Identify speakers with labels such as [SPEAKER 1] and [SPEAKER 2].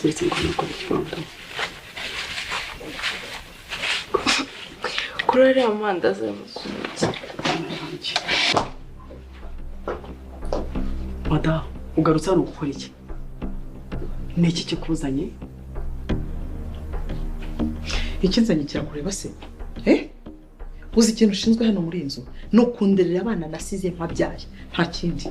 [SPEAKER 1] Uretse ngo nuko bikibanda.
[SPEAKER 2] Kuri ariya mandazi yamukunze.
[SPEAKER 1] Madamu, ugarutse hano gukora iki? Ni iki kikuzanye?
[SPEAKER 3] Ikinzanye kirakureba se? Uzi ikintu ushinzwe hano muri iyi nzu? Ni ukunderera abana nasize mpabyaye, nta kindi.